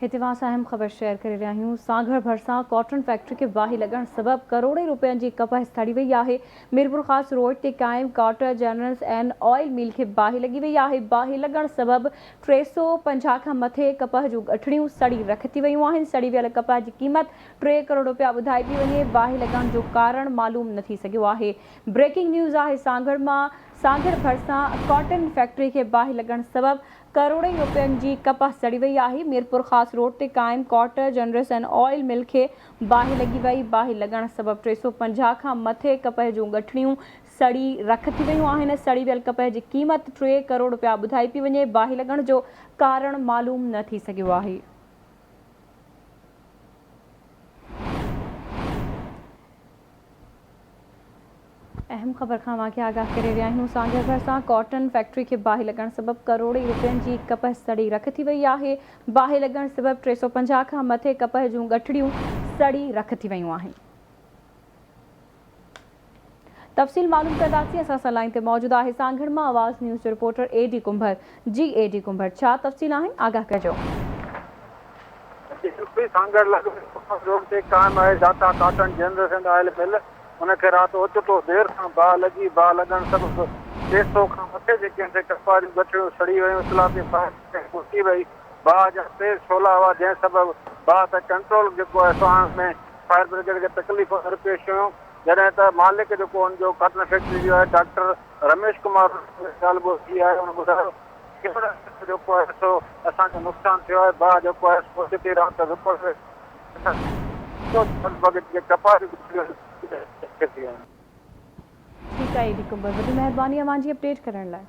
هتي اوهان سان اهم خبر شيئر ڪري رهيا آهيون، سانگهڙ ڀرسان ڪاٽن فيڪٽري کي باهه لڳڻ سبب ڪروڙين روپين جي ڪپهه سڙي وئي آهي، ميرپورخاص روڊ تي قائم ڪاٽر جنرلز اينڊ آئل مل کي باهه لڳي وئي آهي، باهه لڳڻ سبب 350 کان مٿي ڪپهه جون ڳٺڙيون سڙي رک ٿي ويون آهن، سڙي ويل ڪپهه جي قيمت 3 ڪروڙ روپيا ٻڌائي پئي وڃي، باهه لڳڻ جو ڪارڻ معلوم نه ٿي سگهيو آهي، بريڪنگ نيوز آهي سانگهڙ مان سانگهڙ ڀرسان ڪاٽن فيڪٽري کي باهه لڳڻ سبب ڪروڙين روپين جي ڪپهه سڙي وئي آهي، ميرپورخاص روڊ تي قائم ڪاٽر جنرس اينڊ آئل مل کي باهه لڳي وئي، باهه لڳڻ سبب 350 کان مٿي ڪپهه جون ڳٺڙيون سڙي رک ٿي ويون آهن، سڙي ويل ڪپهه جي قيمت 3 ڪروڙ روپيا ٻڌائي پئي وڃي، باهه لڳڻ جو ڪارڻ معلوم نه ٿي سگهيو آهي. اهم خبر کان اوهان کي آگاهه ڪري رهيا آهيون سانگهڙ ڀرسان ڪاٽن فيڪٽري کي باهه لڳڻ سبب ڪروڙين روپين جي ڪپهه سڙي رک ٿي وئي آهي باهه لڳڻ سبب 350 کان مٿي ڪپهه جون ڳٺڙيون سڙي رک ٿي ويون آهن تفصيل معلوم ڪنداسين اسان سان لائين تي موجود آهي سانگهڙ مان آواز نيوز جو رپورٽر اي ڊي ڪنڀر جي اي ڊي ڪنڀر ڇا تفصيل آهن آگاهه ڪجو. سانگهڙ لڳ روڊ تي قائم آهي داتا ڪاٽن جنرس اينڊ آئل مل ان کي رات اوچتو دير سان باهه لڳي، باهه لڳڻ سبب 300 کان مٿي جيڪي آهن سي ڪپهه جون ڳٺڙيون سڙي ويون، اطلاع تي فائر برگيڊ پهچي وئي، باهه جا تيز شعلا هئا، جنهن سبب باهه تي ڪنٽرول جيڪو آهي سو آڻڻ ۾ فائر برگيڊ کي تڪليفون درپيش هيون، جڏهن ته مالڪ جيڪو ان جو ڪاٽن فيڪٽري جو آهي ڊاڪٽر رميش ڪمار ان سان ڳالهه ٻولهه ٿي آهي، ان ٻڌايو ته جيڪو آهي سو اسان جو نقصان ٿيو آهي، باهه جيڪو آهي سو اوچتي رات وڪوڙي وئي. ٺيڪ آهي ايڊي ڪنڀر وڏي مهرباني اوهان جي اپڊيٽ ڪرڻ لاء.